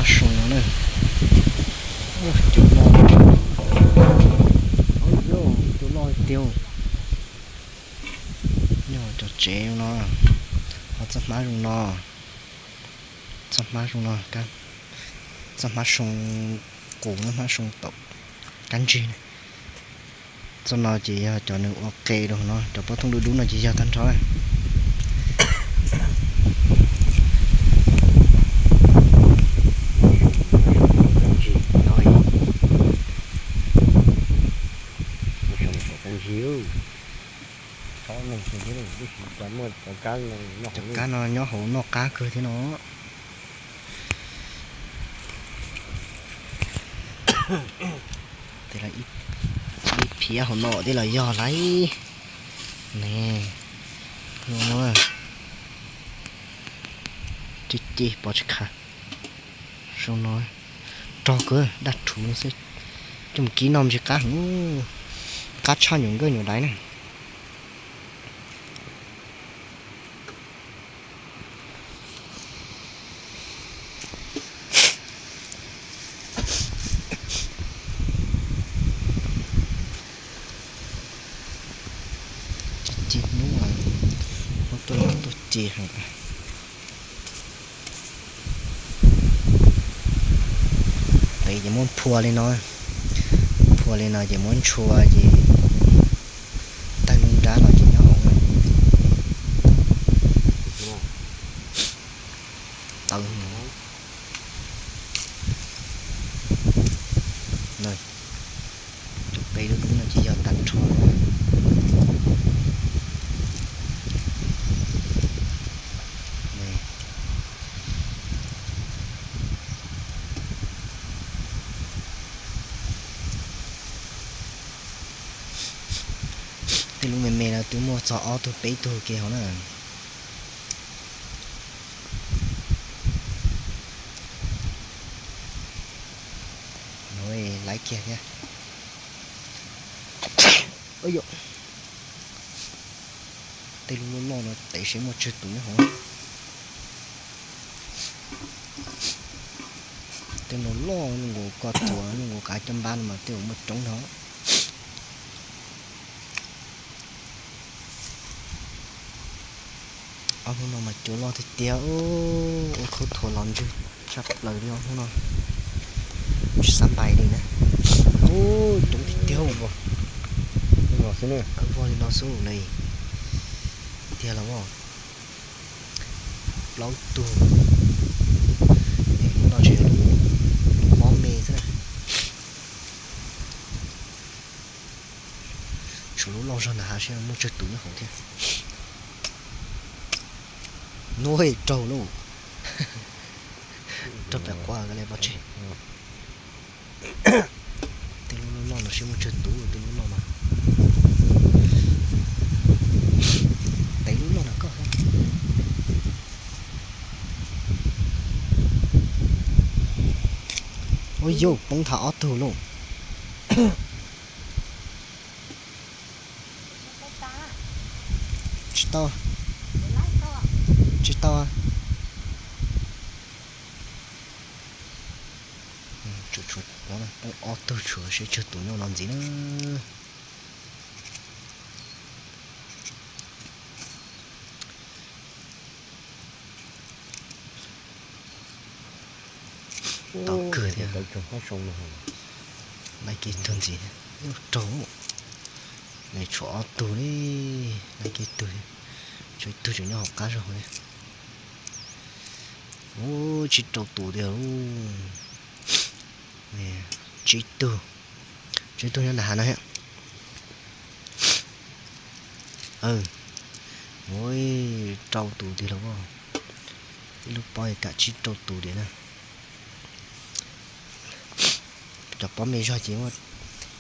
Zoo no na. Cua loj, cua loj tiag. Nyob cov tsev zoo no, ho txoj hmab zoo no, txoj hmab zoo no, txoj hmab soo qus, hmab soo tom kab ntsig. Txoj no ces yog cov nws ua qe rau no, cov pob thooj dub dub no ces yog tag nrho. Cov kab no nyob hauv noj qab kawg thiab no. Ib phiab hauv no thiab los yog lauj. Ne, ces ces pov tsis khav. Zoo no, rog kawg, daj rhuv no xwb. Coj mus kib noj ntsis qab heev, qab tshaj nyuam nkawj nyuam daiv na. Ci hnub, hnub tuaj tuaj ci heev. Pem ces muab phua li no, phua li no ces muab ntshua ces tawg lub nrab los ces nyob hauv. Tawv. Cov qe dub dub no ces yog tag nrho. Tej lub me me no twb muaj txog ob tug peb tug ke hauv na. Laiv kiag thiab. Tej lub loj loj no tev seb muaj tsawg tus nyob hauv. Tej no loj zoo nkaus koj thuav zoo nkaus kav caj npab no mas tej zaum muaj coob dhau. Ob hnub no mas cua loj tiag tiag, ua khaub thuas los ntswg tshaj plaws li ob hnub no. Tsis xav npais li na. Ub, coob tiag tiag os. Kawg vog li no xwb ne. Tiag los as. Plaub tug. Lub no tseem yog lub pob me xwb na. Tshuav lub loj zog nram hav seb muaj tsawg tus nyob hauv thiab. Nuj, raug lauj. Raug pem quav li pov tseg. Tej lub loj loj no seb muaj tsawg tus, tej lub loj no. Tev lub loj no koj. Ua yus poob thav ob tug lauj. Tsis tau. Tsis tau. Ob tug tshuav seb tsawg tus nyob no ntxiv na. Tau kawg thiab. Laib kiag tug ntxiv thiab. Raug. Nws tshuav ob tug li. Laib kiag tug thiab. Tshuav ib tug tseem nyob hauv qab zog hauv li. Ub, tsib rau tus tiag. Tsib tug. Tsib tug nyob nram hav no thiab. Ua rau tus tiag los as. Ib lub pob kam tsib rau tus tiag na. Cov pob me zog ces muaj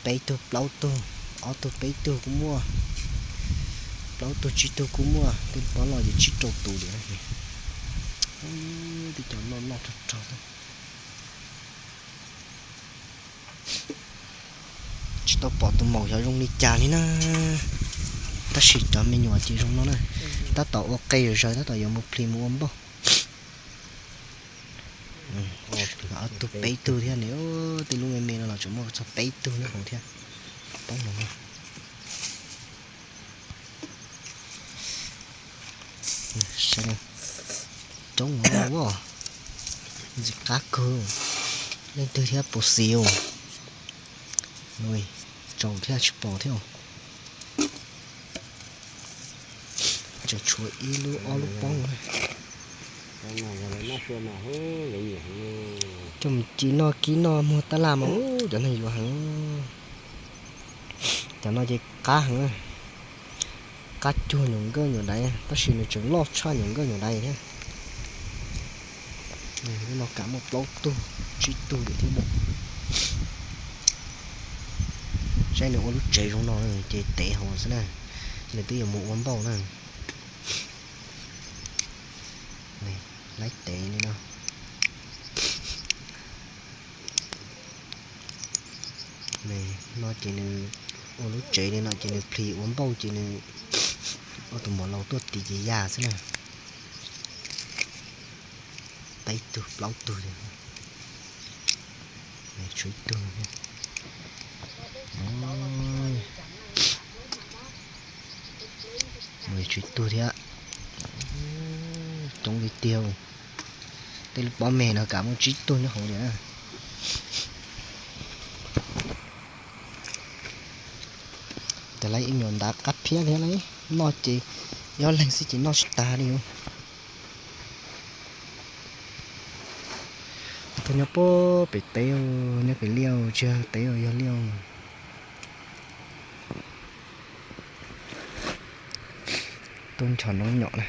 peb tug plaub tug, ob tug peb tug kuj muaj, plaub tug tsib tug kuj muaj, tej pob loj ces tsib rau tus tiag na. Tej cov loj loj rog rog. Tsis tau pom tus maum xyov zoo li cas li na. Tab sis cov me nyuam ces zoo no na. Tab tom ua qe zawm zaws, tab tom yuav mus plis mus ua npauj. Ob tug peb tug thiab ne, tej lub me me no los tseem muaj txog peb tug nyob hauv thiab. Poob no. Coob no, ntxim qab kawg. Leej twg thiab puas xis? Tsaus thiab tsis pom thiab. Tseem tshuav ib lub ob lub poob. Coj mus ci noj kib noj muag tab laj mas cov neeg yuav heev. Cov no ces qab heev, qab cuag nyuam nkauj nyuam daiv, tab sis nws tseem loj tshaj nyuam nkauj nyuam daiv thiab. Lub no kam muaj plaub tug tsib tug thiab. Saib nws ua lub tsev zoo no ces tev hauv xwb na, nws twb yuav mus ua npauj na. Laib tev li no. No ces nws ua lub tsev li no ces nws plhis ua npauj ces nws ua tus muam laus tuaj tiv ces ya xwb na. Peb tug plaub tug, tshuav ib tug thiab. Tshuav ib tug thiab. Coob li tiag. Tej lub pob me no kam muaj tsib tug nyob hauv li na. Ces lawv ib nyuag ntav qab phiab thiab, noj ces ib ob leeg xwb ces noj tsis tag li. Tuaj nyob puag pem teb, nyob pem liaj, tsis yog teb, yog liaj. Tuaj nchos noob nyom na.